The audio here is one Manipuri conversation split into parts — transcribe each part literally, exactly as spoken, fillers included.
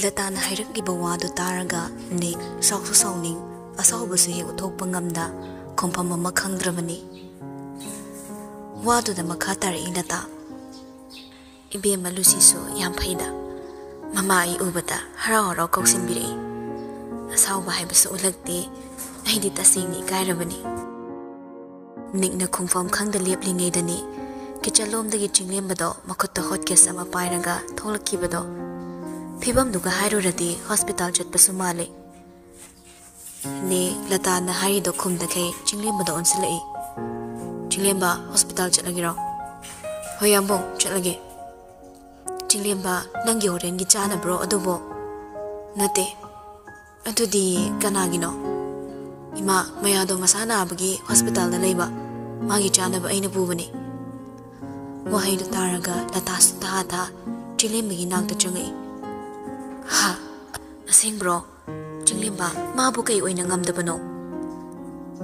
ꯂꯇꯥꯅ ꯍꯥꯏꯔꯛꯂꯤꯕ ꯋꯥꯗꯨ ꯇꯥꯔꯒ ꯅꯤꯛ ꯁꯥꯎꯁꯨ ꯁꯥꯎꯅꯤꯡ, ꯑꯁꯥꯎꯕꯁꯨ ꯍꯦꯛ ꯎꯠꯊꯣꯛꯄ ꯉꯝꯗ ꯈꯨꯝꯐꯝ ꯑꯃ ꯈꯪꯗ꯭ꯔꯕꯅꯤ꯫ ꯋꯥꯗꯨꯗ ꯃꯈꯥ ꯇꯥꯔꯛꯏ ꯂꯇꯥ, "ꯏꯕꯦꯝꯃ ꯂꯨꯁꯤꯁꯨ ꯌꯥꯝ ꯐꯩꯗ꯫ ꯃꯃꯥ ꯑꯩ ꯎꯕꯗ ꯍꯔꯥꯎ ꯍꯔꯥꯎ ꯀꯧꯁꯤꯟꯕꯤꯔꯛꯏ꯫ ꯑꯁꯥꯎꯕ ꯍꯥꯏꯕꯁꯨ ꯎꯠꯂꯛꯇꯦ꯫ ꯑꯩꯗꯤ ꯇꯁꯦꯡꯅ ꯏꯀꯥꯏꯔꯕꯅꯤ꯫" ꯅꯤꯛꯅ ꯈꯨꯝꯐꯝ ꯈꯪꯗ ꯂꯦꯞꯂꯤꯉꯩꯗꯅꯤ ꯀꯤꯆꯟꯂꯣꯝꯗꯒꯤ ꯆꯤꯡꯂꯦꯝꯕꯗꯣ ꯃꯈꯨꯠꯇ ꯍꯣꯠ ꯀꯦꯁ ꯑꯃ ꯄꯥꯏꯔꯒ ꯊꯣꯛꯂꯛꯈꯤꯕꯗꯣ꯫ ꯐꯤꯕꯝꯗꯨꯒ ꯍꯥꯏꯔꯨꯔꯗꯤ ꯍꯣꯁꯄꯤꯇꯥꯜ ꯆꯠꯄꯁꯨ ꯃꯥꯜꯂꯤ꯫ ꯅꯦ ꯂꯇꯥꯅ ꯍꯥꯏꯔꯤꯗꯣ ꯈꯨꯝꯗꯈꯩ ꯆꯤꯡꯂꯦꯝꯕꯗ ꯑꯣꯟꯁꯤꯜꯂꯛꯏ꯫ "ꯆꯤꯡꯂꯦꯝꯕ, ꯍꯣꯁꯄꯤꯇꯥꯜ ꯆꯠꯂꯒꯦꯔꯣ?" "ꯍꯣꯏ ꯌꯥꯝꯕꯨꯡ, ꯆꯠꯂꯒꯦ꯫" "ꯆꯤꯡꯂꯦꯝꯕ, ꯅꯪꯒꯤ ꯍꯣꯔꯦꯟꯒꯤ ꯆꯥꯅꯕ꯭ꯔꯣ ꯑꯗꯨꯕꯣ?" "ꯅꯠꯇꯦ꯫" "ꯑꯗꯨꯗꯤ ꯀꯅꯥꯒꯤꯅꯣ?" "ꯏꯃꯥ, ꯃꯌꯥꯗꯣ ꯃꯁꯥ ꯅꯥꯕꯒꯤ ꯍꯣꯁꯄꯤꯇꯥꯜꯗ ꯂꯩꯕ, ꯃꯥꯒꯤ ꯆꯥꯅꯕ ꯑꯩꯅ ꯄꯨꯕꯅꯤ꯫" ꯋꯥꯍꯩꯗꯨ ꯇꯥꯔꯒ ꯂꯇꯥꯁꯨ ꯊꯥ ꯊꯥ ꯆꯤꯡꯂꯦꯝꯕꯒꯤ ꯅꯥꯛꯇ ꯆꯪꯉꯛꯏ꯫ "ꯍꯥ? ꯑꯁꯦꯡꯕ꯭ꯔꯣ? ꯆꯤꯡꯂꯦꯝꯕ, ꯃꯥꯕꯨ ꯀꯩ ꯑꯣꯏꯅ ꯉꯝꯗꯕꯅꯣ?"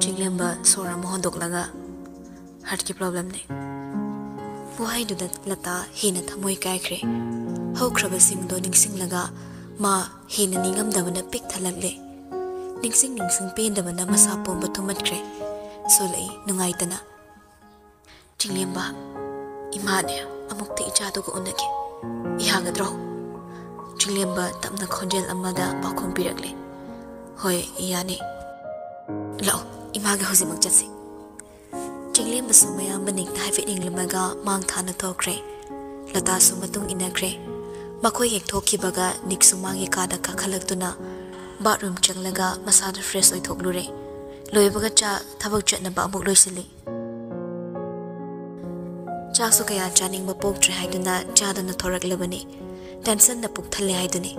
ꯆꯤꯡꯂꯦꯝꯕ ꯁꯣꯔ ꯑꯃ ꯍꯣꯟꯗꯣꯛꯂꯒ, "ꯍꯥꯔꯠꯀꯤ ꯄ꯭ꯔꯣꯕ꯭ꯂꯦꯝꯅꯦ꯫" ꯋꯥꯍꯩꯗꯨꯗ ꯂꯇꯥ ꯍꯦꯟꯅ ꯊꯃꯣꯏ ꯀꯥꯏꯈ꯭ꯔꯦ꯫ ꯍꯧꯈ꯭ꯔꯕꯁꯤꯡꯗꯣ ꯅꯤꯡꯁꯤꯡꯂꯒ ꯃꯥ ꯍꯦꯟꯅ ꯅꯤꯡꯉꯝꯗꯕꯅ ꯄꯤꯛ ꯊꯜꯂꯛꯂꯦ꯫ ꯅꯤꯡꯁꯤꯡ ꯅꯤꯡꯁꯤꯡ ꯄꯦꯟꯗꯕꯅ ꯃꯁꯥ ꯄꯣꯝꯕ ꯊꯨꯝꯃꯠꯈ꯭ꯔꯦ꯫ ꯁꯣꯜꯂꯛꯏ ꯅꯨꯡꯉꯥꯏꯇꯅ꯫ "ꯆꯤꯡꯂꯦꯝꯕ, ꯏꯃꯥꯅꯦ, ꯑꯃꯨꯛꯇ ꯏꯆꯥꯗꯨꯒ ꯎꯅꯒꯦ꯫ ꯌꯥꯒꯗ꯭ꯔꯣ?" ꯆꯤꯡꯂꯦꯝꯕ ꯇꯞꯅ ꯈꯣꯟꯖꯦꯜ ꯑꯃꯗ ꯄꯥꯎꯈꯨꯝ ꯄꯤꯔꯛꯂꯦ꯫ "ꯍꯣꯏ, ꯌꯥꯅꯤ꯫ ꯂꯥꯛꯑꯣ, ꯏꯃꯥꯒ ꯍꯧꯖꯤꯛꯃꯛ ꯆꯠꯁꯤ꯫" ꯆꯤꯡꯂꯦꯝꯕꯁꯨ ꯃꯌꯥꯝꯕ ꯅꯤꯛꯅ ꯍꯥꯏꯐꯦꯠ ꯌꯦꯡꯂꯝꯃꯒ ꯃꯥꯡ ꯊꯥꯅ ꯊꯣꯛꯈ꯭ꯔꯦ꯫ ꯂꯇꯥꯁꯨ ꯃꯇꯨꯡ ꯏꯟꯅꯈ꯭ꯔꯦ꯫ ꯃꯈꯣꯏ ꯍꯦꯛ ꯊꯣꯛꯈꯤꯕꯒ ꯅꯤꯛꯁꯨ ꯃꯥꯒꯤ ꯀꯥꯗ ꯀꯥꯈꯠꯂꯛꯇꯨꯅ ꯕꯥꯠꯔꯨꯝ ꯆꯪꯂꯒ ꯃꯁꯥꯗꯨ ꯐ꯭ꯔꯦꯁ ꯑꯣꯏꯊꯣꯛꯂꯨꯔꯦ꯫ ꯂꯣꯏꯕꯒ ꯆꯥ ꯊꯕꯛ ꯆꯠꯅꯕ ꯑꯃꯨꯛ ꯂꯣꯏꯁꯤꯜꯂꯤ꯫ ꯆꯥꯛꯁꯨ ꯀꯌꯥ ꯆꯥꯅꯤꯡꯕ ꯄꯣꯛꯇ꯭ꯔꯦ ꯍꯥꯏꯗꯨꯅ ꯆꯥꯗꯅ ꯊꯣꯔꯛꯂꯕꯅꯤ꯫ ꯇꯦꯟꯁꯟꯅ ꯄꯨꯛ ꯊꯜꯂꯦ ꯍꯥꯏꯗꯨꯅꯤ꯫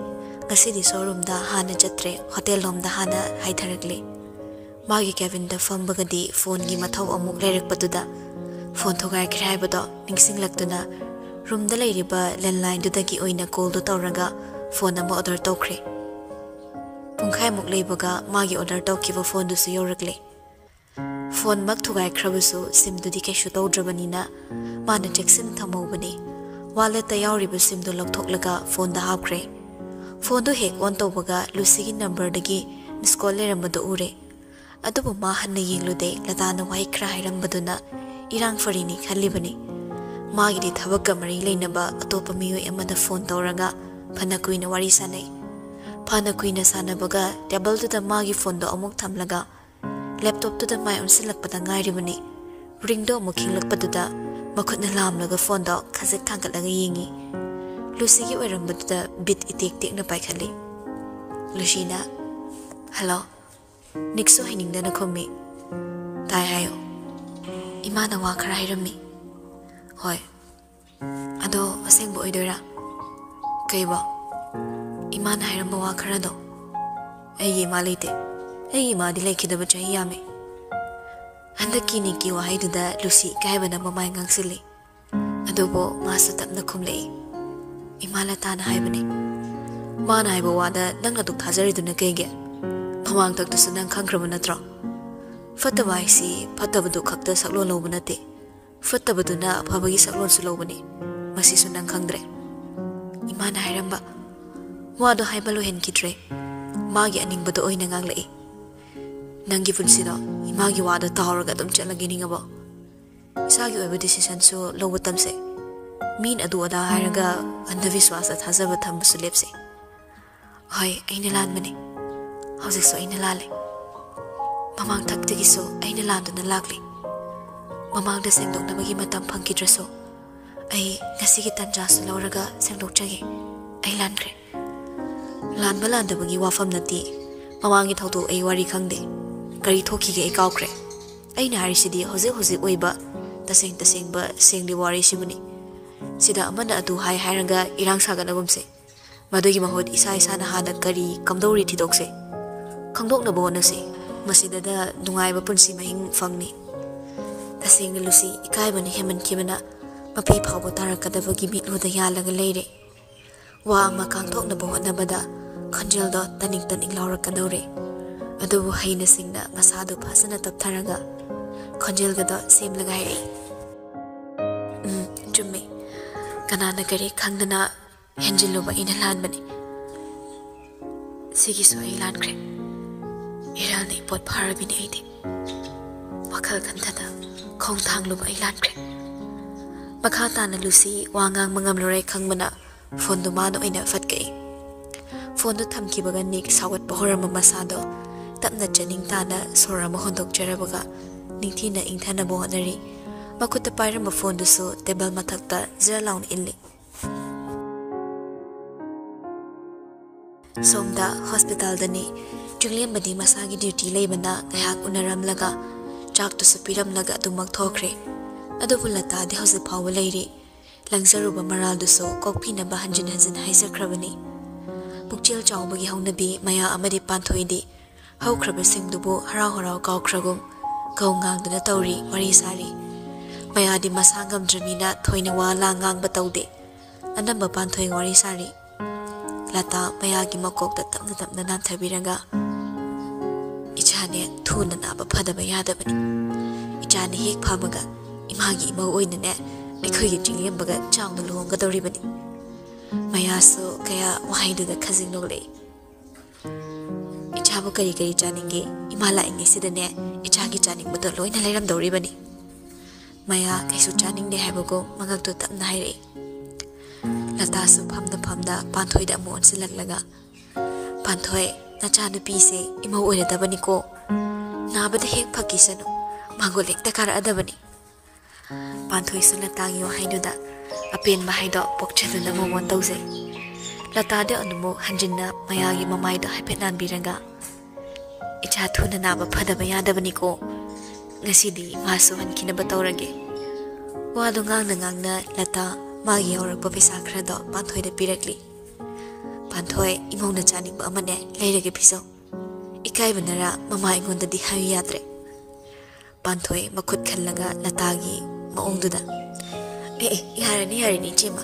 ꯉꯁꯤꯗꯤ ꯁꯣꯔꯨꯝꯗ ꯍꯥꯟꯅ ꯆꯠꯇ꯭ꯔꯦ, ꯍꯣꯇꯦꯜ ꯂꯣꯝꯗ ꯍꯥꯟꯅ ꯍꯥꯏꯊꯔꯛꯂꯤ꯫ ꯃꯥꯒꯤ ꯀꯦꯕꯤꯟꯗ ꯐꯝꯕꯒꯗꯤ ꯐꯣꯟꯒꯤ ꯃꯊꯧ ꯑꯃꯨꯛ ꯂꯩꯔꯛꯄꯗꯨꯗ ꯐꯣꯟ ꯊꯨꯒꯥꯏꯈ꯭ꯔꯦ ꯍꯥꯏꯕꯗꯣ ꯅꯤꯡꯁꯤꯡꯂꯛꯇꯨꯅ ꯔꯨꯝꯗ ꯂꯩꯔꯤꯕ ꯂꯦꯟꯂꯥꯏꯟꯗꯨꯗꯒꯤ ꯑꯣꯏꯅ ꯀꯣꯜꯗꯨ ꯇꯧꯔꯒ ꯐꯣꯟ ꯑꯃ ꯑꯣꯔꯗꯔ ꯇꯧꯈ꯭ꯔꯦ꯫ ꯄꯨꯡꯈꯥꯏꯃꯨꯛ ꯂꯩꯕꯒ ꯃꯥꯒꯤ ꯑꯣꯔꯗꯔ ꯇꯧꯈꯤꯕ ꯐꯣꯟꯗꯨꯁꯨ ꯌꯧꯔꯛꯂꯦ꯫ ꯐꯣꯟꯃꯛ ꯊꯨꯒꯥꯏꯈ꯭ꯔꯕꯁꯨ ꯁꯤꯝꯗꯨꯗꯤ ꯀꯩꯁꯨ ꯇꯧꯗ꯭ꯔꯕꯅꯤꯅ ꯃꯥꯅ ꯆꯦꯛꯁꯤꯟꯅ ꯊꯝꯍꯧꯕꯅꯤ꯫ ꯋꯥꯂꯦꯠꯇ ꯌꯥꯎꯔꯤꯕ ꯁꯤꯝꯗꯨ ꯂꯧꯊꯣꯛꯂꯒ ꯐꯣꯟꯗ ꯍꯥꯞꯈ꯭ꯔꯦ꯫ ꯐꯣꯟꯗꯨ ꯍꯦꯛ ꯑꯣꯟ ꯇꯧꯕꯒ ꯂꯨꯁꯤꯒꯤ ꯅꯝꯕꯔꯗꯒꯤ ꯃꯤꯁ ꯀꯣꯜ ꯂꯩꯔꯝꯕꯗꯨ ꯎꯔꯦ꯫ ꯑꯗꯨꯕꯨ ꯃꯥ ꯍꯟꯅ ꯌꯦꯡꯂꯨꯗꯦ꯫ ꯂꯇꯥꯅ ꯋꯥꯍꯩ ꯈꯔ ꯍꯥꯏꯔꯝꯕꯗꯨꯅ ꯏꯔꯥꯡ ꯐꯔꯤꯅꯤ ꯈꯜꯂꯤꯕꯅꯤ꯫ ꯃꯥꯒꯤꯗꯤ ꯊꯕꯛꯀ ꯃꯔꯤ ꯂꯩꯅꯕ ꯑꯇꯣꯞꯄ ꯃꯤꯑꯣꯏ ꯑꯃꯗ ꯐꯣꯟ ꯇꯧꯔꯒ ꯐꯅ ꯀꯨꯏꯅ ꯋꯥꯔꯤ ꯁꯥꯟꯅꯩ꯫ ꯐꯅ ꯀꯨꯏꯅ ꯁꯥꯟꯅꯕꯒ ꯇꯦꯕꯜꯗꯨꯗ ꯃꯥꯒꯤ ꯐꯣꯟꯗꯣ ꯑꯃꯨꯛ ꯊꯝꯂꯒ ꯂꯦꯞꯇꯣꯞꯇꯨꯗ ꯃꯥꯏ ꯑꯣꯟꯁꯤꯜꯂꯛꯄꯗ ꯉꯥꯏꯔꯤꯕꯅꯤ꯫ ꯔꯤꯡꯗꯣ ꯑꯃꯨꯛ ꯈꯤꯡꯂꯛꯄꯗꯨꯗ ꯃꯈꯨꯠꯅ ꯂꯥꯝꯂꯒ ꯐꯣꯟꯗꯣ ꯈꯖꯤꯛ ꯊꯥꯡꯒꯠꯂꯒ ꯌꯦꯡꯉꯤ꯫ ꯂꯨꯁꯤꯒꯤ ꯑꯣꯏꯔꯝꯕꯗꯨꯗ ꯕꯤꯠ ꯏꯇꯦꯛ ꯇꯦꯛꯅ ꯄꯥꯏꯈꯠꯂꯤ꯫ ꯂꯨꯁꯤꯅ, "ꯍꯜꯂꯣ?" ꯅꯤꯛꯁꯨ ꯍꯩꯅꯤꯡꯗꯅ ꯈꯨꯝꯃꯤ꯫ "ꯇꯥꯏ ꯍꯥꯏꯌꯣ꯫ ꯏꯃꯥꯅ ꯋꯥ ꯈꯔ ꯍꯥꯏꯔꯝꯃꯤ꯫" "ꯍꯣꯏ꯫ ꯑꯗꯣ ꯑꯁꯦꯡꯕ ꯑꯣꯏꯗꯣꯏꯔꯥ?" "ꯀꯩꯕꯣ?" "ꯏꯃꯥꯅ ꯍꯥꯏꯔꯝꯕ ꯋꯥ ꯈꯔꯗꯣ꯫" "ꯑꯩꯒꯤ ꯏꯃꯥ ꯂꯩꯇꯦ꯫ ꯑꯩꯒꯤ ꯏꯃꯥꯗꯤ ꯂꯩꯈꯤꯗꯕ ꯆꯍꯤ ꯌꯥꯝꯃꯦ꯫" ꯍꯟꯗꯛꯀꯤ ꯅꯤꯛꯀꯤ ꯋꯥꯍꯩꯗꯨꯗ ꯂꯨꯁꯤ ꯏꯀꯥꯏꯕꯅ ꯃꯃꯥꯏ ꯉꯥꯡꯁꯤꯜꯂꯤ꯫ ꯑꯗꯨꯕꯨ ꯃꯥꯁꯨ ꯇꯞꯅ ꯈꯨꯝꯂꯛꯏ, "ꯏꯃꯥ ꯂꯇꯥꯅ ꯍꯥꯏꯕꯅꯤ꯫" "ꯃꯥꯅ ꯍꯥꯏꯕ ꯋꯥꯗ ꯅꯪ ꯑꯗꯨꯛ ꯊꯥꯖꯔꯤꯗꯨꯅ ꯀꯩꯒꯤ? ꯃꯃꯥꯡꯊꯛꯇꯁꯨ ꯅꯪ ꯈꯪꯈ꯭ꯔꯕ ꯅꯠꯇ꯭ꯔꯣ? ꯐꯠꯇꯕ ꯍꯥꯏꯁꯤ ꯐꯠꯇꯕꯗꯨ ꯈꯛꯇ ꯁꯛꯂꯣꯟ ꯂꯧꯕ ꯅꯠꯇꯦ, ꯐꯠꯇꯕꯗꯨꯅ ꯑꯐꯕꯒꯤ ꯁꯛꯂꯣꯟꯁꯨ ꯂꯧꯕꯅꯤ꯫ ꯃꯁꯤꯁꯨ ꯅꯪ ꯈꯪꯗ꯭ꯔꯦ?" ꯏꯃꯥꯅ ꯍꯥꯏꯔꯝꯕ ꯋꯥꯗꯣ ꯍꯥꯏꯕ ꯂꯣꯏꯍꯟꯈꯤꯗ꯭ꯔꯦ꯫ ꯃꯥꯒꯤ ꯑꯅꯤꯡꯕꯗꯣ ꯑꯣꯏꯅ ꯉꯥꯡꯂꯛꯏ꯫ "ꯅꯪꯒꯤ ꯄꯨꯟꯁꯤꯗꯣ ꯏꯃꯥꯒꯤ ꯋꯥꯗ ꯇꯥꯎꯔꯒ ꯑꯗꯨꯝ ꯆꯠꯂꯒꯦ ꯅꯤꯡꯉꯕꯣ? ꯏꯁꯥꯒꯤ ꯑꯣꯏꯕ ꯗꯤꯁꯤꯁꯟꯁꯨ ꯂꯧꯕ ꯇꯝꯁꯦ꯫ ꯃꯤꯅ ꯑꯗꯨ ꯑꯗꯥ ꯍꯥꯏꯔꯒ ꯑꯟꯙꯕꯤꯁ꯭ꯋꯥꯁꯇ ꯊꯥꯖꯕ ꯊꯝꯕꯁꯨ ꯂꯦꯞꯁꯦ꯫ ꯍꯣꯏ, ꯑꯩꯅ ꯂꯥꯟꯕꯅꯤ꯫ ꯍꯧꯖꯤꯛꯁꯨ ꯑꯩꯅ ꯂꯥꯜꯂꯦ꯫ ꯃꯃꯥꯡꯊꯛꯇꯒꯤꯁꯨ ꯑꯩꯅ ꯂꯥꯟꯗꯨꯅ ꯂꯥꯛꯂꯤ꯫ ꯃꯃꯥꯡꯗ ꯁꯦꯡꯗꯣꯛꯅꯕꯒꯤ ꯃꯇꯝ ꯐꯪꯈꯤꯗ꯭ꯔꯁꯨ, ꯑꯩ ꯉꯁꯤꯒꯤ ꯇꯟꯖꯥꯁꯨ ꯂꯧꯔꯒ ꯁꯦꯡꯗꯣꯛꯆꯒꯦ꯫ ꯑꯩ ꯂꯥꯟꯈ꯭ꯔꯦ꯫" "ꯂꯥꯟꯕ ꯂꯥꯟꯗꯕꯒꯤ ꯋꯥꯐꯝ ꯅꯠꯇꯦ꯫ ꯃꯃꯥꯡꯒꯤ ꯊꯧꯗꯣꯛ ꯑꯩ ꯋꯥꯔꯤ ꯈꯪꯗꯦ꯫ ꯀꯔꯤ ꯊꯣꯛꯈꯤꯒꯦ ꯑꯩ ꯀꯥꯎꯈ꯭ꯔꯦ꯫ ꯑꯩꯅ ꯍꯥꯏꯔꯤꯁꯤꯗꯤ ꯍꯧꯖꯤꯛ ꯍꯧꯖꯤꯛ ꯑꯣꯏꯕ, ꯇꯁꯦꯡ ꯇꯁꯦꯡꯕ, ꯁꯦꯡꯂꯤꯕ ꯋꯥꯔꯤꯁꯤꯕꯨꯅꯤ꯫ ꯁꯤꯗ ꯑꯃꯅ ꯑꯗꯨ ꯍꯥꯏ ꯍꯥꯏꯔꯒ ꯏꯔꯥꯡ ꯁꯥꯒꯠꯅꯒꯨꯝꯁꯦ꯫ ꯃꯗꯨꯒꯤ ꯃꯍꯨꯠ ꯏꯁꯥ ꯏꯁꯥꯅ ꯍꯥꯟꯅ ꯀꯔꯤ ꯀꯝꯗꯧꯔꯤ ꯊꯤꯗꯣꯛꯁꯦ꯫ ꯈꯪꯗꯣꯛꯅꯕ ꯍꯣꯠꯅꯁꯤ꯫ ꯃꯁꯤꯗꯗ ꯅꯨꯡꯉꯥꯏꯕ ꯄꯨꯟꯁꯤ ꯃꯍꯤꯡ ꯐꯪꯅꯤ꯫" ꯇꯁꯦꯡꯅ ꯂꯨꯁꯤ ꯏꯀꯥꯏꯕꯅ ꯍꯦꯟꯃꯟꯈꯤꯕꯅ ꯃꯄꯤ ꯐꯥꯎꯕ ꯇꯥꯔꯛꯀꯗꯕꯒꯤ ꯃꯤꯠꯂꯨꯗ ꯌꯥꯜꯂꯒ ꯂꯩꯔꯦ꯫ ꯋꯥ ꯑꯃ ꯉꯥꯡꯊꯣꯛꯅꯕ ꯍꯣꯠꯅꯕꯗ ꯈꯣꯟꯖꯦꯜꯗꯣ ꯇꯅꯤꯛ ꯇꯅꯤꯛ ꯂꯥꯎꯔꯛꯀꯗꯧꯔꯦ꯫ ꯑꯗꯨꯕꯨ ꯍꯩꯅ ꯁꯤꯡꯅ ꯃꯁꯥꯗꯨ ꯐꯖꯅ ꯇꯞꯊꯔꯒ ꯈꯣꯟꯖꯦꯜꯒꯗꯣ ꯁꯦꯝꯂꯒ ꯍꯥꯏꯔꯛꯏ, "ꯎꯝ, ꯆꯨꯝꯃꯦ꯫ ꯀꯅꯥꯅ ꯀꯔꯤ ꯈꯪꯗꯅ ꯍꯦꯟꯖꯤꯜꯂꯨꯕ ꯑꯩꯅ ꯂꯥꯟꯕꯅꯤ꯫ "ꯁꯤꯒꯤꯁꯨ ꯑꯩ ꯂꯥꯟꯈ꯭ꯔꯦ꯫ ꯏꯔꯥꯜꯅ ꯏꯄꯣꯠ ꯐꯥꯔꯕꯤꯅꯤ ꯑꯩꯗꯤ꯫ ꯋꯥꯈꯜ ꯈꯟꯊꯗ ꯈꯣꯡ ꯊꯥꯡꯂꯨꯕ ꯑꯩ ꯂꯥꯟꯈ꯭ꯔꯦ꯫" ꯃꯈꯥ ꯇꯥꯅ ꯂꯨꯁꯤ ꯋꯥ ꯉꯥꯡꯕ ꯉꯝꯂꯔꯣꯏ ꯈꯪꯕꯅ ꯐꯣꯟꯗꯨ ꯃꯥꯅ ꯑꯣꯏꯅ ꯐꯠ ꯀꯛꯏ꯫ ꯐꯣꯟꯗꯨ ꯊꯝꯈꯤꯕꯒ ꯅꯤꯛ ꯁꯥꯎꯒꯠꯄ ꯍꯧꯔꯝꯕ ꯃꯁꯥꯗꯣ ꯇꯞꯅ ꯆꯅꯤꯡ ꯇꯥꯅ ꯁꯣꯔ ꯑꯃ ꯍꯣꯟꯗꯣꯛꯆꯔꯕꯒ ꯅꯤꯡꯊꯤꯅ ꯏꯪꯊꯅꯕ ꯍꯣꯠꯅꯔꯤ꯫ ꯃꯈꯨꯠꯇ ꯄꯥꯏꯔꯝꯕ ꯐꯣꯟꯗꯨꯁꯨ ꯇꯦꯕꯜ ꯃꯊꯛꯇ ꯖꯔ ꯂꯥꯎꯅ ꯏꯜꯂꯤ꯫ ꯁꯣꯝꯗ ꯍꯣꯁꯄꯤꯇꯥꯜꯗꯅꯤ꯫ ꯆꯤꯡꯂꯦꯝꯕꯗꯤ ꯃꯁꯥꯒꯤ ꯗ꯭ꯌꯨꯇꯤ ꯂꯩꯕꯅ ꯉꯥꯏꯍꯥꯛ ꯎꯅꯔꯝꯂꯒ ꯆꯥꯛꯇꯨꯁꯨ ꯄꯤꯔꯝꯂꯒ ꯑꯗꯨꯃꯛ ꯊꯣꯛꯈ꯭ꯔꯦ꯫ ꯑꯗꯨꯕꯨ ꯂꯇꯥꯗꯤ ꯍꯧꯖꯤꯛ ꯐꯥꯎꯕ ꯂꯩꯔꯤ꯫ ꯂꯪꯖꯔꯨꯕ ꯃꯔꯥꯜꯗꯨꯁꯨ ꯀꯣꯛꯄꯤꯅꯕ ꯍꯟꯖꯤꯟ ꯍꯟꯖꯤꯟ ꯍꯥꯏꯖꯈ꯭ꯔꯕꯅꯤ꯫ ꯄꯨꯛꯆꯦꯜ ꯆꯥꯎꯕꯒꯤ ꯍꯧꯅꯕꯤ ꯃꯌꯥ ꯑꯃꯗꯤ ꯄꯥꯟꯊꯣꯏꯗꯤ ꯍꯧꯈ꯭ꯔꯕꯁꯤꯡꯗꯨꯕꯨ ꯍꯔꯥꯎ ꯍꯔꯥꯎ ꯀꯥꯎꯈ꯭ꯔꯒꯨꯝ ꯒꯧ ꯉꯥꯡꯗꯨꯅ ꯇꯧꯔꯤ, ꯋꯥꯔꯤ ꯁꯥꯔꯤ꯫ ꯃꯌꯥꯗꯤ ꯃꯁꯥ ꯉꯝꯗ꯭ꯔꯕꯅꯤꯅ ꯊꯣꯏꯅ ꯋꯥ ꯂꯥꯡ ꯉꯥꯡꯕ ꯇꯧꯗꯦ꯫ ꯑꯅꯝꯕ ꯄꯥꯟꯊꯣꯏ ꯋꯥꯔꯤ ꯁꯥꯔꯤ꯫ ꯂꯇꯥ ꯃꯌꯥꯒꯤ ꯃꯀꯣꯛꯇ ꯇꯞꯅ ꯇꯞꯅ ꯅꯥꯟꯊꯕꯤꯔꯒ, "ꯏꯆꯥꯅꯦ ꯊꯨꯅ ꯅꯥꯕ ꯐꯗꯕ ꯌꯥꯗꯕꯅꯤ꯫ ꯏꯆꯥꯅ ꯍꯦꯛ ꯐꯕꯒ ꯏꯃꯥꯒꯤ ꯏꯃꯧ ꯑꯣꯏꯅꯅꯦ ꯑꯩꯈꯣꯏꯒꯤ ꯆꯤꯡꯂꯦꯝꯕꯒ ꯆꯥꯎꯅ ꯂꯨꯍꯣꯡꯒꯗꯧꯔꯤꯕꯅꯤ꯫" ꯃꯌꯥꯁꯨ ꯀꯌꯥ ꯋꯥꯍꯩꯗꯨꯗ ꯈꯖꯤꯛ ꯅꯣꯛꯂꯛꯏ꯫ "ꯏꯆꯥꯕꯨ ꯀꯔꯤ ꯀꯔꯤ ꯆꯥꯅꯤꯡꯒꯦ? ꯏꯃꯥ ꯂꯥꯛꯏꯉꯩꯁꯤꯗꯅꯦ ꯏꯆꯥꯒꯤ ꯆꯥꯅꯤꯡꯕꯗꯣ ꯂꯣꯏꯅ ꯂꯩꯔꯝꯗꯧꯔꯤꯕꯅꯤ꯫" ꯃꯌꯥ ꯀꯩꯁꯨ ꯆꯥꯅꯤꯡꯗꯦ ꯍꯥꯏꯕꯒꯨꯝ ꯃꯉꯛꯇꯨ ꯇꯞꯅ ꯍꯥꯏꯔꯛꯏ꯫ ꯂꯇꯥꯁꯨ ꯐꯝꯅ ꯐꯝꯅ ꯄꯥꯟꯊꯣꯏꯗ ꯑꯃꯨꯛ ꯑꯣꯟꯁꯤꯜꯂꯛꯂꯒ, "ꯄꯥꯟꯊꯣꯏ, ꯅꯆꯥꯅꯨꯄꯤꯁꯦ ꯏꯃꯧ ꯑꯣꯏꯔꯗꯕꯅꯤꯀꯣ꯫ ꯅꯥꯕꯗ ꯍꯦꯛ ꯐꯈꯤꯁꯅꯨ, ꯃꯥꯡꯒꯣꯜ ꯍꯦꯛꯇ ꯀꯥꯔꯛꯑꯗꯕꯅꯤ꯫" ꯄꯥꯟꯊꯣꯏꯁꯨ ꯂꯇꯥꯒꯤ ꯋꯥꯍꯩꯗꯨꯗ ꯑꯄꯦꯟꯕ ꯍꯥꯏꯗꯣ ꯄꯣꯛꯆꯗꯨꯅ ꯃꯃꯣꯟ ꯇꯧꯖꯩ꯫ ꯂꯇꯥꯗꯤ ꯑꯗꯨꯃꯨꯛ ꯍꯟꯖꯤꯟꯅ ꯃꯌꯥꯒꯤ ꯃꯃꯥꯏꯗꯣ ꯍꯥꯏꯐꯦꯠ ꯅꯥꯟꯕꯤꯔꯒ, "ꯏꯆꯥ ꯊꯨꯅ ꯅꯥꯕ ꯐꯗꯕ ꯌꯥꯗꯕꯅꯤꯀꯣ꯫ ꯉꯁꯤꯗꯤ ꯃꯥꯁꯨ ꯍꯟꯈꯤꯅꯕ ꯇꯧꯔꯒꯦ꯫" ꯋꯥꯗꯨ ꯉꯥꯡꯅ ꯉꯥꯡꯅ ꯂꯇꯥ ꯃꯥꯒꯤ ꯌꯥꯎꯔꯛꯄ ꯄꯩꯁꯥ ꯈꯔꯗꯣ ꯄꯥꯟꯊꯣꯏꯗ ꯄꯤꯔꯛꯂꯤ꯫ "ꯄꯥꯟꯊꯣꯏ, ꯏꯃꯧꯅ ꯆꯥꯅꯤꯡꯕ ꯑꯃꯅꯦ ꯂꯩꯔꯒꯦ ꯄꯤꯖꯧ꯫ ꯏꯀꯥꯏꯕꯅꯔ ꯃꯃꯥ ꯑꯩꯉꯣꯟꯗꯗꯤ ꯍꯥꯏꯌꯨ ꯌꯥꯗ꯭ꯔꯦ꯫" ꯄꯥꯟꯊꯣꯏ ꯃꯈꯨꯠ ꯈꯜꯂꯒ ꯂꯇꯥꯒꯤ ꯃꯑꯣꯡꯗꯨꯗ, "ꯑꯦ, ꯑꯦ, ꯌꯥꯔꯅꯤ, ꯌꯥꯔꯅꯤ, ꯏꯆꯦꯃ꯫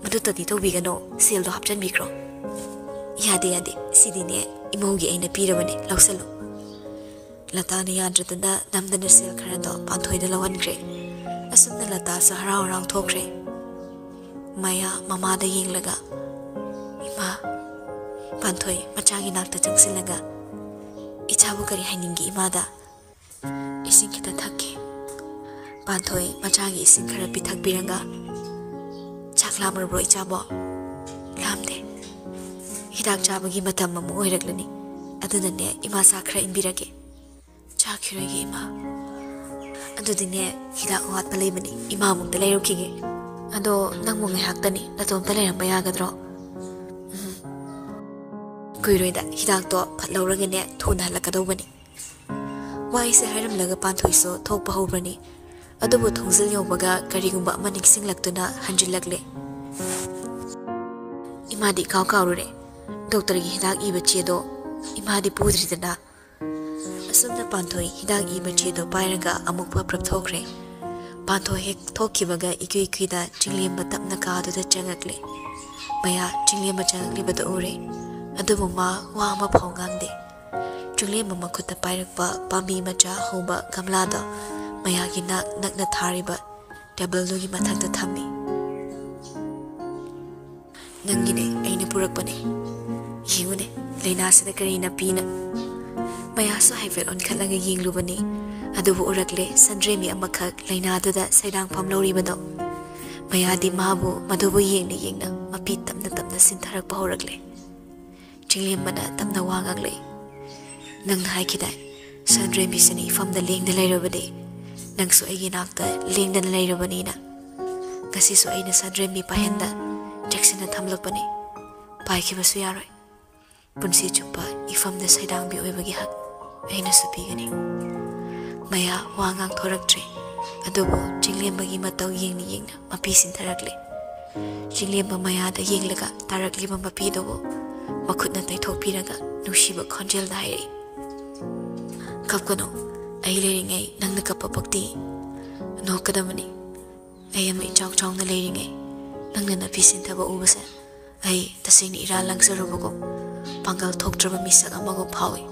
ꯃꯗꯨꯇꯗꯤ ꯇꯧꯕꯤꯒꯅꯣ, ꯁꯦꯜꯗꯣ ꯍꯥꯞꯆꯤꯟꯕꯤꯈ꯭ꯔꯣ꯫" "ꯌꯥꯗꯦ, ꯌꯥꯗꯦ, ꯁꯤꯗꯤꯅꯦ ꯏꯃꯧꯒꯤ ꯑꯩꯅ ꯄꯤꯔꯕꯅꯦ, ꯂꯧꯁꯜꯂꯨ꯫" ꯂꯇꯥꯅ ꯌꯥꯗ꯭ꯔꯗꯅ ꯅꯝꯗꯅ ꯁꯦꯜ ꯈꯔꯗꯣ ꯄꯥꯟꯊꯣꯏꯗ ꯂꯧꯍꯟꯈ꯭ꯔꯦ꯫ ꯑꯁꯨꯝꯅ ꯂꯇꯥꯁꯨ ꯍꯔꯥꯎ ꯍꯔꯥꯎ ꯊꯣꯛꯈ꯭ꯔꯦ꯫ ꯃꯌꯥ ꯃꯃꯥꯗ ꯌꯦꯡꯂꯒ, "ꯏꯃꯥ, ꯄꯥꯟꯊꯣꯏ ꯃꯆꯥꯒꯤ ꯅꯥꯛꯇ ꯆꯪꯁꯤꯜꯂꯒ, "ꯏꯆꯥꯕꯨ ꯀꯔꯤ ꯍꯥꯏꯅꯤꯡꯒꯦ ꯏꯃꯥꯗ?" "ꯏꯁꯤꯡ ꯈꯤꯇ ꯊꯛꯀꯦ꯫" ꯄꯥꯟꯊꯣꯏ ꯃꯆꯥꯒꯤ ꯏꯁꯤꯡ ꯈꯔ ꯄꯤꯊꯛꯄꯤꯔꯒ, "ꯆꯥꯛ ꯂꯥꯝꯃꯕ꯭ꯔꯣ ꯏꯆꯥꯕꯣ?" "ꯂꯥꯝꯗꯦ꯫ ꯍꯤꯗꯥꯛ ꯆꯥꯕꯒꯤ ꯃꯇꯝ ꯑꯃꯨꯛ ꯑꯣꯏꯔꯛꯂꯅꯤ꯫ ꯑꯗꯨꯅꯅꯦ ꯏꯃꯥ ꯆꯥꯛ ꯈꯔ ꯏꯟꯕꯤꯔꯒꯦ꯫" "ꯆꯥꯈꯤꯔꯣꯏꯒꯦ ꯏꯃꯥ꯫ ꯑꯗꯨꯗꯤꯅꯦ, ꯍꯤꯗꯥꯛ ꯑꯋꯥꯠꯄ ꯂꯩꯕꯅꯤ, ꯏꯃꯥ ꯑꯃꯨꯛꯇ ꯂꯩꯔꯨꯈꯤꯒꯦ꯫ ꯑꯗꯣ ꯅꯪꯕꯨ ꯉꯥꯏꯍꯥꯛꯇꯅꯤ, ꯅꯇꯣꯝꯇ ꯂꯩꯔꯝꯕ ꯌꯥꯒꯗ꯭ꯔꯣ?" "ꯎꯝ, ꯀꯨꯏꯔꯣꯏꯗ, ꯍꯤꯗꯥꯛꯇꯣ ꯐꯠ ꯂꯧꯔꯒꯅꯦ ꯊꯨꯅ ꯍꯜꯂꯛꯀꯗꯧꯕꯅꯤ꯫" ꯋꯥꯍꯩꯁꯦ ꯍꯥꯏꯔꯝꯂꯒ ꯄꯥꯟꯊꯣꯏꯁꯨ ꯊꯣꯛꯄ ꯍꯧꯕꯅꯤ꯫ ꯑꯗꯨꯕꯨ ꯊꯣꯡꯖꯤꯜ ꯌꯧꯕꯒ ꯀꯔꯤꯒꯨꯝꯕ ꯑꯃ ꯅꯤꯡꯁꯤꯡꯂꯛꯇꯨꯅ ꯍꯟꯖꯤꯜꯂꯛꯂꯦ꯫ ꯏꯃꯥꯗꯤ ꯏꯀꯥꯎ ꯀꯥꯎꯔꯨꯔꯦ꯫ ꯗꯣꯛꯇꯔꯒꯤ ꯍꯤꯗꯥꯛ ꯏꯕ ꯆꯦꯗꯣ ꯏꯃꯥꯗꯤ ꯄꯨꯗ꯭ꯔꯤꯗꯅ꯫ ꯑꯁꯨꯝꯅ ꯄꯥꯟꯊꯣꯏ ꯍꯤꯗꯥꯛ ꯏꯕ ꯆꯦꯗꯣ ꯄꯥꯏꯔꯒ ꯑꯃꯨꯛ ꯄ꯭ꯔꯞ ꯄ꯭ꯔꯞ ꯊꯣꯛꯈ꯭ꯔꯦ꯫ ꯄꯥꯟꯊꯣꯏ ꯍꯦꯛ ꯊꯣꯛꯈꯤꯕꯒ ꯏꯀꯨꯏ ꯀꯨꯏꯗ ꯆꯤꯡꯂꯦꯝꯕ ꯇꯞꯅ ꯀꯥꯗꯨꯗ ꯆꯪꯉꯛꯂꯦ꯫ ꯃꯌꯥ ꯆꯤꯡꯂꯦꯝꯕ ꯆꯪꯉꯛꯂꯤꯕꯗꯨ ꯎꯔꯦ꯫ ꯑꯗꯨꯕꯨ ꯃꯥ ꯋꯥ ꯑꯃ ꯐꯥꯎ ꯉꯥꯡꯗꯦ꯫ ꯆꯤꯡꯂꯦꯝꯕ ꯃꯈꯨꯠꯇ ꯄꯥꯏꯔꯛꯄ ꯄꯥꯝꯕꯤ ꯃꯆꯥ ꯍꯧꯕ ꯒꯝꯂꯥꯗꯣ ꯃꯌꯥꯒꯤ ꯅꯥꯛ ꯅꯛꯅ ꯊꯥꯔꯤꯕ ꯇꯦꯕꯜꯗꯨꯒꯤ ꯃꯊꯛꯇ ꯊꯝꯃꯤ꯫ "ꯅꯪꯒꯤꯅꯦ, ꯑꯩꯅ ꯄꯨꯔꯛꯄꯅꯦ꯫ ꯌꯦꯡꯉꯨꯅꯦ, ꯂꯥꯏꯅꯥꯁꯤꯗ ꯀꯔꯤ ꯅꯥꯄꯤꯅ?" ꯃꯌꯥꯁꯨ ꯍꯥꯏꯐꯦꯠ ꯑꯣꯟꯈꯠꯂꯒ ꯌꯦꯡꯂꯨꯕꯅꯤ꯫ ꯑꯗꯨꯕꯨ ꯎꯔꯛꯂꯦ, ꯁꯟꯗ꯭ꯔꯦꯝꯕꯤ ꯑꯃꯈꯛ ꯂꯥꯏꯅꯥꯗꯨꯗ ꯁꯩꯗꯥꯡꯐꯝ ꯂꯧꯔꯤꯕꯗꯣ꯫ ꯃꯌꯥꯗꯤ ꯃꯥꯕꯨ ꯃꯗꯨꯕꯨ ꯌꯦꯡꯅ ꯌꯦꯡꯅ ꯃꯄꯤ ꯇꯞꯅ ꯇꯞꯅ ꯁꯤꯟꯊꯔꯛꯄ ꯍꯧꯔꯛꯂꯦ꯫ ꯆꯤꯡꯂꯦꯝꯕꯅ ꯇꯞꯅ ꯋꯥ ꯉꯥꯡꯂꯛꯏ꯫ "ꯅꯪꯅ ꯍꯥꯏꯈꯤꯗꯥꯏ, ꯁꯟꯗ꯭ꯔꯦꯝꯕꯤꯁꯤꯅ ꯏꯐꯝꯗ ꯂꯦꯡꯗ ꯂꯩꯔꯕꯗꯤ ꯅꯪꯁꯨ ꯑꯩꯒꯤ ꯅꯥꯛꯇ ꯂꯦꯡꯗꯅ ꯂꯩꯔꯕꯅꯤꯅ꯫ ꯉꯁꯤꯁꯨ ꯑꯩꯅ ꯁꯟꯗ꯭ꯔꯦꯝꯕꯤ ꯄꯥꯏꯍꯟꯗ ꯆꯦꯛꯁꯤꯟꯅ ꯊꯝꯂꯛꯄꯅꯤ꯫ ꯄꯥꯏꯈꯤꯕꯁꯨ ꯌꯥꯔꯣꯏ꯫ ꯄꯨꯟꯁꯤ ꯆꯨꯞꯄ ꯏꯐꯝꯗ ꯁꯩꯗꯥꯡꯕꯤ ꯑꯣꯏꯕꯒꯤ ꯍꯛ ꯑꯩꯅꯁꯨ ꯄꯤꯒꯅꯤ꯫" ꯃꯌꯥ ꯋꯥ ꯉꯥꯡꯊꯣꯔꯛꯇ꯭ꯔꯦ꯫ ꯑꯗꯨꯕꯨ ꯆꯤꯡꯂꯦꯝꯕꯒꯤ ꯃꯇꯧ ꯌꯦꯡꯅ ꯌꯦꯡꯅ ꯃꯄꯤ ꯁꯤꯟꯊꯔꯛꯂꯦ꯫ ꯆꯤꯡꯂꯦꯝꯕ ꯃꯌꯥꯗ ꯌꯦꯡꯂꯒ ꯇꯥꯔꯛꯂꯤꯕ ꯃꯄꯤꯗꯨꯕꯨ ꯃꯈꯨꯠꯅ ꯇꯩꯊꯣꯛꯄꯤꯔꯒ ꯅꯨꯡꯁꯤꯕ ꯈꯣꯟꯖꯦꯜꯗ ꯍꯥꯏꯔꯛꯏ, "ꯀꯞꯀꯅꯨ, ꯑꯩ ꯂꯩꯔꯤꯉꯩ ꯅꯪꯅ ꯀꯞꯄ ꯄꯛꯇꯦ꯫ ꯅꯣꯛꯀꯗꯕꯅꯤ꯫ ꯑꯩ ꯑꯃ ꯏꯆꯥꯎ ꯆꯥꯎꯅ ꯂꯩꯔꯤꯉꯩ ꯅꯪꯅ ꯅꯄꯤ ꯁꯤꯟꯊꯕ ꯎꯕꯁꯦ ꯑꯩ ꯇꯁꯦꯡꯅ ꯏꯔꯥꯜ ꯂꯪꯖꯔꯨꯕꯒꯨꯝ, ꯄꯥꯡꯒꯜ ꯊꯣꯛꯇ꯭ꯔꯕ ꯃꯤꯁꯛ ꯑꯃꯒꯨꯝ ꯐꯥꯎꯏ꯫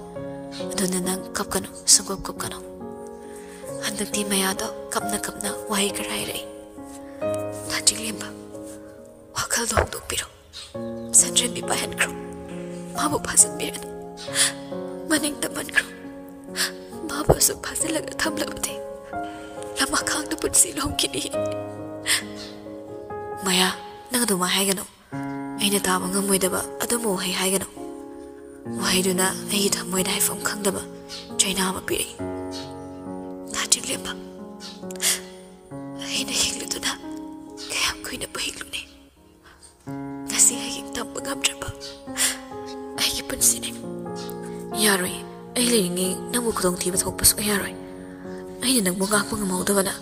ꯑꯗꯨꯅ ꯅꯪ ꯀꯞꯀꯅꯨ, ꯁꯨꯡꯀꯞ ꯀꯞꯀꯅꯨ꯫" ꯍꯟꯗꯛꯇꯤ ꯃꯌꯥꯗꯣ ꯀꯞꯅ ꯀꯞꯅ ꯋꯥꯍꯩ ꯈꯔ ꯍꯥꯏꯔꯛꯏ꯫ "ꯗꯥ ꯆꯤꯡꯂꯦꯝꯕ, ꯋꯥꯈꯜꯗꯣ ꯍꯣꯡꯗꯣꯛꯄꯤꯔꯣ꯫ ꯁꯟꯗ꯭ꯔꯦꯝꯕꯤ ꯄꯥꯏꯍꯟꯈ꯭ꯔꯣ꯫" ꯃꯥꯕꯨ ꯐꯥꯖꯤꯟꯕꯤꯔꯅꯨ꯫ ꯃꯅꯤꯡ ꯇꯝꯍꯟꯈ꯭ꯔꯣ꯫ ꯃꯥꯕꯨ ꯑꯁꯨꯛ ꯐꯥꯖꯤꯜꯂꯒ ꯊꯝꯂꯕꯗꯤ ꯂꯃꯈꯥꯡꯗ ꯄꯨꯟꯁꯤ ꯂꯣꯝꯈꯤꯅꯤ꯫ ꯃꯌꯥ, ꯅꯪ ꯑꯗꯨꯃꯥꯏ ꯍꯥꯏꯒꯅꯨ꯫ ꯑꯩꯅ ꯇꯥꯕ ꯉꯝꯃꯣꯏꯗꯕ ꯑꯗꯨꯝꯕ ꯋꯥꯍꯩ ꯍꯥꯏꯒꯅꯨ꯫ ꯋꯥꯍꯩꯗꯨꯅ ꯑꯩꯒꯤ ꯊꯃꯣꯏꯗ ꯍꯥꯏꯐꯝ ꯈꯪꯗꯕ ꯆꯩꯅꯥ ꯑꯃ ꯄꯤꯔꯛꯏ꯫ ꯗꯥ ꯆꯤꯡꯂꯦꯝꯕ, ꯑꯩꯅ ꯍꯤꯡꯂꯗꯨꯅ ꯀꯌꯥꯝ ꯀꯨꯏꯅꯕꯨ ꯍꯤꯡꯂꯨꯅꯤ? ꯉꯁꯤ ꯍꯌꯦꯡ ꯇꯝꯕ ꯉꯝꯗ꯭ꯔꯕ ꯑꯩꯒꯤ ꯄꯨꯟꯁꯤꯅꯤ꯫ ꯌꯥꯔꯣꯏ꯫ ꯑꯩ ꯂꯩꯔꯤꯉꯩ ꯅꯪꯕꯨ ꯈꯨꯗꯣꯡꯊꯤꯕ ꯊꯣꯛꯄ ꯁꯨꯛꯌꯥ ꯌꯥꯔꯣꯏ꯫ ꯑꯩꯅ ꯅꯪꯕꯨ ꯉꯥꯛꯄ ꯉꯝꯍꯧꯗꯕꯅ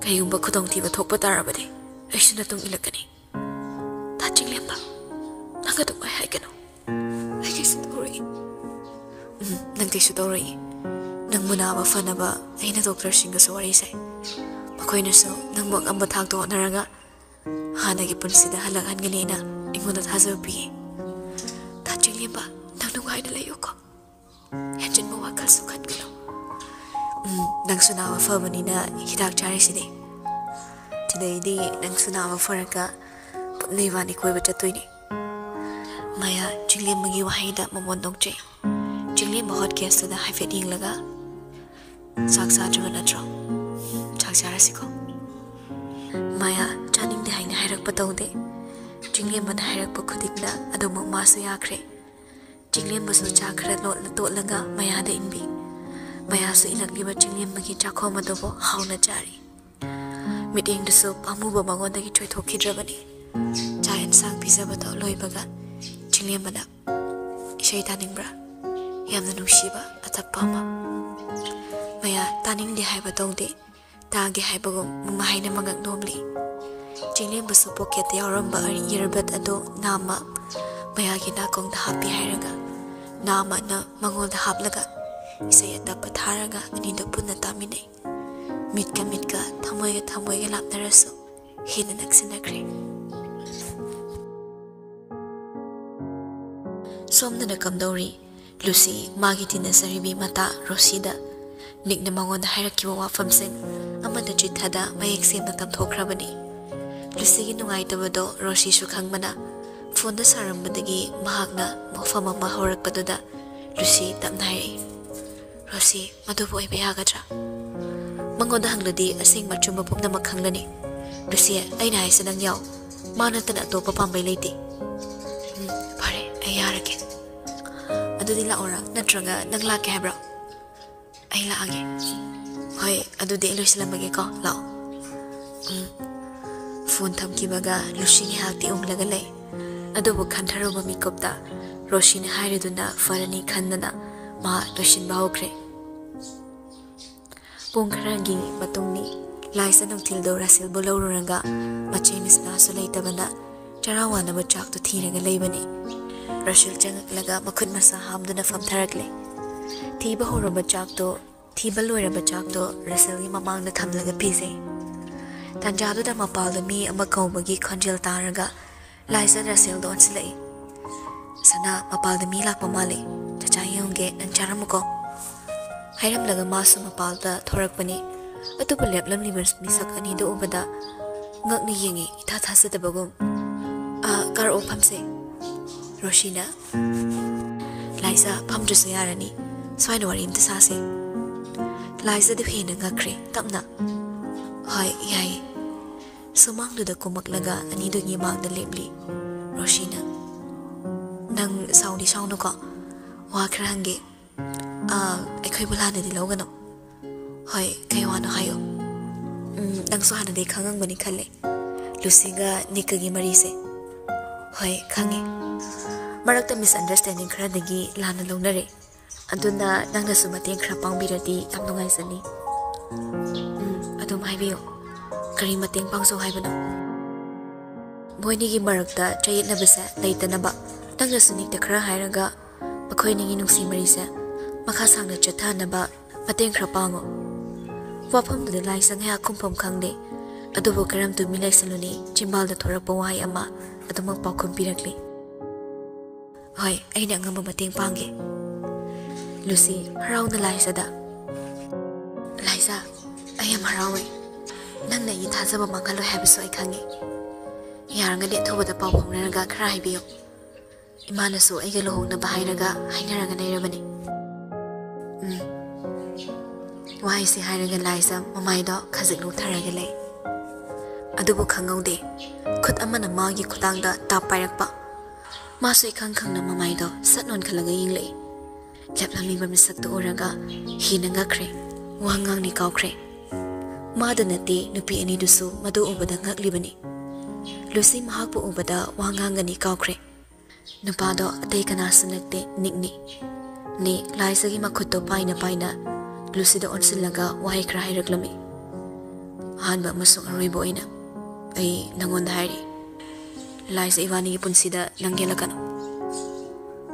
ꯀꯩꯒꯨꯝꯕ ꯈꯨꯗꯣꯡꯊꯤꯕ ꯊꯣꯛꯄ ꯇꯥꯔꯕꯗꯤ ꯑꯩꯁꯨ ꯅꯇꯨꯡ ꯏꯜꯂꯛꯀꯅꯤ꯫ ꯗꯥ ꯆꯤꯡꯂꯦꯝꯕ, ꯅꯪ ꯑꯗꯨꯃꯥꯏ ꯍꯥꯏꯒꯅꯨ꯫ ꯑꯩ ꯀꯩꯁꯨ ꯇꯧꯔꯣꯏ꯫ ꯎꯝ, ꯅꯪ ꯀꯩꯁꯨ ꯇꯧꯔꯣꯏ꯫ ꯅꯪꯕꯨ ꯅꯥꯕ ꯐꯅꯕ ꯑꯩꯅ ꯗꯣꯛꯇꯔꯁꯤꯡꯒꯁꯨ ꯋꯥꯔꯤ ꯁꯥꯏ꯫ ꯃꯈꯣꯏꯅꯁꯨ ꯅꯪꯕꯨ ꯑꯉꯝꯕ ꯊꯥꯛꯇ ꯍꯣꯠꯅꯔꯒ ꯍꯥꯟꯅꯒꯤ ꯄꯨꯟꯁꯤꯗ ꯍꯜꯂꯛꯍꯟꯒꯅꯤꯅ ꯑꯩꯉꯣꯟꯗ ꯊꯥꯖꯕ ꯄꯤꯌꯦ꯫ ꯗꯥ ꯆꯤꯡꯂꯦꯝꯕ, ꯅꯪ ꯅꯨꯡꯉꯥꯏꯅ ꯂꯩꯌꯨꯀꯣ꯫ ꯍꯦꯟꯖꯤꯟꯕ ꯋꯥꯈꯜꯁꯨ ꯈꯟꯒꯅꯨ꯫ ꯎꯝ, ꯅꯪꯁꯨ ꯅꯥꯕ ꯐꯕꯅꯤꯅ ꯍꯤꯗꯥꯛ ꯆꯥꯔꯤꯁꯤꯗꯤ꯫ ꯁꯤꯗꯩꯗꯤ ꯅꯪꯁꯨ ꯅꯥꯕ ꯐꯔꯒ ꯄꯨꯟꯅ ꯏꯕꯥꯅꯤ ꯀꯣꯏꯕ ꯆꯠꯇꯣꯏꯅꯤ꯫ ꯃꯌꯥ ꯆꯤꯡꯂꯦꯝꯕꯒꯤ ꯋꯥꯍꯩꯗ ꯃꯃꯣꯟ ꯅꯣꯛꯆꯩ꯫ ꯆꯤꯡꯂꯦꯝꯕ ꯍꯣꯠ ꯀꯦꯁꯇꯨꯗ ꯍꯥꯏꯐꯦꯠ ꯌꯦꯡꯂꯒ, "ꯆꯥꯛ ꯆꯥꯗ꯭ꯔꯤꯕ ꯅꯠꯇ꯭ꯔꯣ? ꯆꯥꯛ ꯆꯥꯔꯁꯤꯀꯣ?" ꯃꯌꯥ ꯆꯥꯅꯤꯡꯗꯦ ꯍꯥꯏꯅ ꯍꯥꯏꯔꯛꯄ ꯇꯧꯗꯦ꯫ ꯆꯤꯡꯂꯦꯝꯕꯅ ꯍꯥꯏꯔꯛꯄ ꯈꯨꯗꯤꯡꯗ ꯑꯗꯨꯃꯛ ꯃꯥꯁꯨ ꯌꯥꯈ꯭ꯔꯦ꯫ ꯆꯤꯡꯂꯦꯝꯕꯁꯨ ꯆꯥ ꯈꯔ ꯂꯣꯠꯅ ꯇꯣꯠꯂꯒ ꯃꯌꯥꯗ ꯏꯟꯕꯤ꯫ ꯃꯌꯥꯁꯨ ꯏꯜꯂꯛꯂꯤꯕ ꯆꯤꯡꯂꯦꯝꯕꯒꯤ ꯆꯥꯛꯈꯣꯝ ꯑꯗꯨꯕꯨ ꯍꯥꯎꯅ ꯆꯥꯔꯤ꯫ ꯃꯤꯠꯌꯦꯡꯗꯨꯁꯨ ꯄꯥꯝꯃꯨꯕ ꯃꯉꯣꯟꯗꯒꯤ ꯆꯣꯏꯊꯣꯛꯈꯤꯗ꯭ꯔꯕꯅꯤ꯫ ꯆꯥꯛ ꯌꯦꯟꯁꯥꯡ ꯄꯤꯖꯕꯗꯣ ꯂꯣꯏꯕꯒ ꯆꯤꯡꯂꯦꯝꯕꯅ, "ꯏꯁꯩ ꯇꯥꯅꯤꯡꯕ꯭ꯔꯥ? ꯌꯥꯝꯅ ꯅꯨꯡꯁꯤꯕ ꯑꯇꯞꯄ ꯑꯃ꯫" ꯃꯌꯥ ꯇꯥꯅꯤꯡꯗꯦ ꯍꯥꯏꯕ ꯇꯧꯗꯦ꯫ ꯇꯥꯒꯦ ꯍꯥꯏꯕꯒꯨꯝ ꯃꯃꯥꯏꯅ ꯃꯉꯛ ꯅꯣꯝꯂꯤ꯫ ꯆꯤꯡꯂꯦꯝꯕꯁꯨ ꯄꯣꯀꯦꯠꯇ ꯌꯥꯎꯔꯝꯕ earbud ꯑꯗꯨ ꯅꯥꯝꯃ ꯃꯌꯥꯒꯤ ꯅꯥꯀꯣꯡꯗ ꯍꯥꯞꯄꯤ ꯍꯥꯏꯔꯒ ꯅꯥꯝꯃꯅ ꯃꯉꯣꯟꯗ ꯍꯥꯞꯂꯒ ꯏꯁꯩ ꯑꯇꯞꯄ ꯊꯥꯔꯒ ꯑꯅꯤꯗꯨ ꯄꯨꯟꯅ ꯇꯥꯃꯤꯟꯅꯩ꯫ ꯃꯤꯠꯀ ꯃꯤꯠꯀ, ꯊꯃꯣꯏꯒ ꯊꯃꯣꯏꯒ ꯂꯥꯞꯅꯔꯁꯨ ꯍꯦꯟꯅ ꯅꯛꯁꯤꯟꯅꯈ꯭ꯔꯦ꯫ ꯁꯣꯝꯗꯅ ꯀꯝꯗꯧꯔꯤ? ꯂꯨꯁꯤ ꯃꯥꯒꯤ ꯇꯤꯟꯅꯖꯔꯤꯕꯤ ꯃꯇꯥ ꯔꯣꯁꯤꯗ ꯅꯤꯛꯅ ꯃꯉꯣꯟꯗ ꯍꯥꯏꯔꯛꯈꯤꯕ ꯋꯥꯐꯝꯁꯤꯡ ꯑꯃꯠꯇ ꯆꯤꯠꯊꯗ ꯃꯌꯦꯛ ꯁꯦꯡꯅ ꯇꯝꯊꯣꯛꯈ꯭ꯔꯕꯅꯤ꯫ ꯂꯨꯁꯤꯒꯤ ꯅꯨꯡꯉꯥꯏꯇꯕꯗꯣ ꯔꯣꯁꯤꯁꯨ ꯈꯪꯕꯅ ꯐꯣꯟꯗ ꯁꯥꯔꯝꯕꯗꯒꯤ ꯃꯍꯥꯛꯅ ꯃꯐꯝ ꯑꯃ ꯍꯧꯔꯛꯄꯗꯨꯗ ꯂꯨꯁꯤ ꯇꯞꯅ ꯍꯥꯏꯔꯛꯏ, "ꯔꯣꯁꯤ, ꯃꯗꯨꯕꯨ ꯑꯣꯏꯕ ꯌꯥꯒꯗ꯭ꯔꯥ? ꯃꯉꯣꯟꯗ ꯍꯪꯂꯗꯤ ꯑꯁꯦꯡꯕ ꯑꯆꯨꯝꯕ ꯄꯨꯝꯅꯃꯛ ꯈꯪꯂꯅꯤ꯫ ꯂꯨꯁꯤ, ꯑꯩꯅ ꯍꯥꯏꯁꯦ ꯅꯪ ꯌꯥꯎ꯫ ꯃꯥ ꯅꯠꯇꯅ ꯑꯇꯣꯞꯄ ꯄꯥꯝꯕꯩ ꯂꯩꯇꯦ꯫" "ꯎꯝ, ꯐꯔꯦ, ꯑꯩ ꯌꯥꯔꯒꯦ꯫ ꯑꯗꯨꯗꯤ ꯂꯥꯛꯑꯣꯔꯥ? ꯅꯠꯇ꯭ꯔꯒ ꯅꯪ ꯂꯥꯛꯀꯦ ꯍꯥꯏꯕ꯭ꯔꯣ?" "ꯑꯩ ꯂꯥꯛꯑꯒꯦ꯫" "ꯍꯣꯏ, ꯑꯗꯨꯗꯤ ꯑꯩ ꯂꯣꯏꯁꯤꯜꯂꯝꯃꯒꯦꯀꯣ, ꯂꯥꯛꯑꯣ꯫" ꯎꯝ꯫ ꯐꯣꯟ ꯊꯝꯈꯤꯕꯒ ꯂꯨꯁꯤ ꯉꯥꯏꯍꯥꯛꯇꯤ ꯎꯪꯂꯒ ꯂꯩ꯫ ꯑꯗꯨꯕꯨ ꯈꯟꯊꯔꯨꯕ ꯃꯤꯀꯨꯞꯇ ꯔꯣꯁꯤꯅ ꯍꯥꯏꯔꯤꯗꯨꯅ ꯐꯔꯅꯤ ꯈꯟꯗꯅ ꯃꯥ ꯂꯣꯏꯁꯤꯟꯕ ꯍꯧꯈ꯭ꯔꯦ꯫ ꯄꯨꯡ ꯈꯔꯒꯤ ꯃꯇꯨꯡꯅꯤ꯫ ꯂꯥꯏꯁꯥ ꯅꯨꯡꯊꯤꯜꯗꯣ ꯔꯥꯁꯦꯜꯕꯨ ꯂꯧꯔꯨꯔꯒ ꯃꯆꯦ ꯃꯤꯁꯅꯥꯁꯨ ꯂꯩꯇꯕꯅ ꯆꯔꯥ ꯋꯥꯅꯕ ꯆꯥꯛꯇꯨ ꯊꯤꯔꯒ ꯂꯩꯕꯅꯤ꯫ ꯔꯥꯁꯦꯜ ꯆꯪꯉꯛꯂꯒ ꯃꯈꯨꯠ ꯃꯁꯥ ꯍꯥꯝꯗꯨꯅ ꯐꯝꯊꯔꯛꯂꯦ꯫ ꯊꯤꯕ ꯍꯧꯔꯕ ꯆꯥꯛꯇꯣ, ꯊꯤꯕ ꯂꯣꯏꯔꯕ ꯆꯥꯛꯇꯣ ꯔꯥꯁꯦꯜꯒꯤ ꯃꯃꯥꯡꯗ ꯊꯝꯂꯒ ꯄꯤꯖꯩ꯫ ꯇꯥꯟꯖꯥꯗꯨꯗ ꯃꯄꯥꯜꯗ ꯃꯤ ꯑꯃ ꯀꯧꯕꯒꯤ ꯈꯣꯟꯖꯦꯜ ꯇꯥꯔꯒ ꯂꯥꯏꯖꯥ ꯔꯥꯁꯦꯜꯗ ꯑꯣꯟꯁꯤꯜꯂꯛꯏ꯫ "ꯁꯅꯥ, ꯃꯄꯥꯜꯗ ꯃꯤ ꯂꯥꯛꯄ ꯃꯥꯜꯂꯤ꯫ ꯆꯥꯆꯥ ꯌꯦꯡꯉꯨꯒꯦ, ꯅꯪ ꯆꯥꯔꯝꯃꯨꯀꯣ꯫" ꯍꯥꯏꯔꯝꯂꯒ ꯃꯥꯁꯨ ꯃꯄꯥꯜꯗ ꯊꯣꯔꯛꯄꯅꯤ꯫ ꯑꯗꯨꯕꯨ ꯂꯦꯞꯂꯝꯂꯤꯕ ꯃꯤꯁꯛ ꯑꯅꯤꯗꯨ ꯎꯕꯗ ꯉꯛꯅ ꯌꯦꯡꯉꯤ, ꯏꯊꯥ ꯊꯥꯖꯗꯕꯒꯨꯝ꯫ "ꯑꯥ, ꯀꯥꯔꯛꯑꯣ, ꯐꯝꯁꯦ꯫" ꯔꯣꯁꯤꯅ, "ꯂꯥꯏꯖꯥ, ꯐꯝꯗ꯭ꯔꯁꯨ ꯌꯥꯔꯅꯤ꯫ ꯁ꯭ꯋꯥꯏꯗ ꯋꯥꯔꯤ ꯑꯝꯇ ꯁꯥꯁꯦ꯫" ꯂꯥꯏꯖꯥꯗꯨ ꯍꯦꯟꯅ ꯉꯛꯈ꯭ꯔꯦ, ꯇꯞꯅ, "ꯍꯣꯏ, ꯌꯥꯏꯌꯦ꯫" ꯁꯨꯃꯥꯡꯗꯨꯗ ꯀꯨꯝꯃꯛꯂꯒ ꯑꯅꯤꯗꯨꯒꯤ ꯃꯥꯡꯗ ꯂꯦꯞꯂꯤ꯫ ꯔꯣꯁꯤꯅ, "ꯅꯪ ꯁꯥꯎꯗꯤ ꯁꯥꯎꯅꯨꯀꯣ, ꯋꯥ ꯈꯔ ꯍꯪꯒꯦ꯫ ꯑꯥ, ꯑꯩꯈꯣꯏꯕꯨ ꯂꯥꯟꯅꯗꯤ ꯂꯧꯒꯅꯨ꯫" "ꯍꯣꯏ, ꯀꯩ ꯋꯥꯅꯣ ꯍꯥꯏꯌꯨ꯫" "ꯎꯝ, ꯅꯪꯁꯨ ꯍꯥꯟꯅꯗꯤ ꯈꯪꯉꯝꯒꯅꯤ ꯈꯜꯂꯦ, ꯂꯨꯁꯤꯒ ꯅꯤꯛꯀꯒꯤ ꯃꯔꯤꯁꯦ꯫" "ꯍꯣꯏ, ꯈꯪꯉꯦ꯫ ꯃꯔꯛꯇ misunderstanding ꯈꯔꯗꯒꯤ ꯂꯥꯟꯅ ꯂꯧꯅꯔꯦ꯫ ꯑꯗꯨꯅ ꯅꯪꯅꯁꯨ ꯃꯇꯦꯡ ꯈꯔ ꯄꯥꯡꯕꯤꯔꯗꯤ ꯌꯥꯝ ꯅꯨꯡꯉꯥꯏꯖꯅꯤ꯫" "ꯎꯝ, ꯑꯗꯨꯝ ꯍꯥꯏꯕꯤꯌꯨ꯫ ꯀꯔꯤ ꯃꯇꯦꯡ ꯄꯥꯡꯖꯧ ꯍꯥꯏꯕꯅꯣ?" "ꯃꯣꯏꯅꯤꯒꯤ ꯃꯔꯛꯇ ꯆꯌꯦꯠꯅꯕꯁꯦ ꯂꯩꯇꯅꯕ ꯅꯪꯅꯁꯨ ꯅꯤꯛꯇ ꯈꯔ ꯍꯥꯏꯔꯒ ꯃꯈꯣꯏꯅꯤꯒꯤ ꯅꯨꯡꯁꯤ ꯃꯔꯤꯁꯦ ꯃꯈꯥ ꯁꯥꯡꯅ ꯆꯠꯊꯅꯕ ꯃꯇꯦꯡ ꯈꯔ ꯄꯥꯡꯉꯣ꯫" ꯋꯥꯐꯝꯗꯨꯗ ꯂꯥꯏꯖꯥ ꯉꯥꯏꯍꯥꯛ ꯈꯨꯝꯐꯝ ꯈꯪꯗꯦ꯫ ꯑꯗꯨꯕꯨ ꯀꯔꯝ ꯇꯨꯃꯤꯟ ꯂꯩꯁꯜꯂꯨꯅꯤ, ꯆꯤꯝꯕꯥꯜꯗ ꯊꯣꯔꯛꯄ ꯋꯥꯍꯩ ꯑꯃ ꯑꯗꯨꯃꯛ ꯄꯥꯎꯈꯨꯝ ꯄꯤꯔꯛꯂꯤ꯫ "ꯍꯣꯏ, ꯑꯩꯅ ꯑꯉꯝꯕ ꯃꯇꯦꯡ ꯄꯥꯡꯒꯦ꯫" ꯂꯨꯁꯤ ꯍꯔꯥꯎꯅ ꯂꯥꯏꯖꯥꯗ, "ꯂꯥꯏꯖꯥ, ꯑꯩ ꯌꯥꯝ ꯍꯔꯥꯎꯋꯦ꯫ ꯅꯪꯅ ꯑꯩꯒꯤ ꯊꯥꯖꯕ ꯃꯥꯡꯍꯜꯂꯣꯏ ꯍꯥꯏꯕꯁꯨ ꯑꯩ ꯈꯪꯉꯤ꯫ ꯌꯥꯔꯒꯗꯤ ꯑꯊꯨꯕꯗ ꯄꯥꯎ ꯐꯥꯎꯅꯔꯒ ꯈꯔ ꯍꯥꯏꯕꯤꯌꯨ꯫ ꯏꯃꯥꯅꯁꯨ ꯑꯩꯒ ꯂꯨꯍꯣꯡꯅꯕ ꯍꯥꯏꯔꯒ ꯍꯥꯏꯅꯔꯒ ꯂꯩꯔꯕꯅꯤ꯫ ꯎꯝ꯫ ꯋꯥꯍꯩꯁꯤ ꯍꯥꯏꯔꯒ ꯂꯥꯏꯖ ꯃꯃꯥꯏꯗꯣ ꯈꯖꯤꯛ ꯅꯣꯛꯊꯔꯒ ꯂꯩ꯫ ꯑꯗꯨꯕꯨ ꯈꯪꯍꯧꯗꯦ, ꯈꯨꯠ ꯑꯃꯅ ꯃꯥꯒꯤ ꯈꯨꯗꯥꯡꯗ ꯇꯥꯞ ꯄꯥꯏꯔꯛꯄ꯫ ꯃꯥꯁꯨ ꯏꯈꯪ ꯈꯪꯅ ꯃꯃꯥꯏꯗꯣ ꯁꯠ ꯅꯣꯟꯈꯠꯂꯒ ꯌꯦꯡꯂꯛꯏ꯫ ꯂꯦꯞꯂꯝꯃꯤꯕ ꯃꯤꯁꯛꯇꯨ ꯎꯔꯒ ꯍꯦꯟꯅ ꯉꯛꯈ꯭ꯔꯦ꯫ ꯋꯥ ꯉꯥꯡꯅꯤ ꯀꯥꯎꯈ꯭ꯔꯦ꯫ ꯃꯥꯗ ꯅꯠꯇꯦ, ꯅꯨꯄꯤ ꯑꯅꯤꯗꯨꯁꯨ ꯃꯗꯨ ꯎꯕꯗ ꯉꯛꯂꯤꯕꯅꯤ꯫ ꯂꯨꯁꯤ ꯃꯍꯥꯛꯄꯨ ꯎꯕꯗ ꯋꯥ ꯉꯥꯡꯒꯅꯤ ꯀꯥꯎꯈ꯭ꯔꯦ꯫ ꯅꯨꯄꯥꯗꯣ ꯑꯇꯩ ꯀꯅꯥꯁꯨ ꯅꯠꯇꯦ, ꯅꯤꯛꯅꯤ꯫ ꯅꯤꯛ ꯂꯥꯏꯖꯒꯤ ꯃꯈꯨꯠꯇꯣ ꯄꯥꯏꯅ ꯄꯥꯏꯅ ꯂꯨꯁꯤꯗ ꯑꯣꯟꯁꯤꯜꯂꯒ ꯋꯥꯍꯩ ꯈꯔ ꯍꯥꯏꯔꯛꯂꯝꯃꯤ꯫ ꯑꯍꯥꯟꯕ ꯑꯃꯁꯨꯡ ꯑꯔꯣꯏꯕ ꯑꯣꯏꯅ ꯑꯩ ꯅꯉꯣꯟꯗ ꯍꯥꯏꯔꯤ, ꯂꯥꯏꯖ ꯏꯕꯥꯅꯤꯒꯤ ꯄꯨꯟꯁꯤꯗ ꯅꯪ ꯌꯦꯠꯂꯛꯀꯅꯨ꯫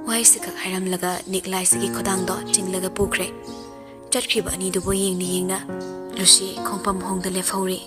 ꯋꯥꯍꯩꯁꯤ ꯈꯛ ꯍꯥꯏꯔꯝꯂꯒ ꯅꯤꯛ ꯂꯥꯏꯖꯒꯤ ꯈꯨꯗꯥꯡꯗꯣ ꯆꯤꯡꯂꯒ ꯄꯨꯈ꯭ꯔꯦ꯫ ꯆꯠꯈ꯭ꯔꯤꯕ ꯑꯅꯤꯗꯨꯕꯨ ꯌꯦꯡꯅ ꯌꯦꯡꯅ ꯂꯨꯁꯤ ꯈꯣꯡꯐꯝ ꯍꯣꯡꯗ ꯂꯦꯞꯍꯧꯔꯤ꯫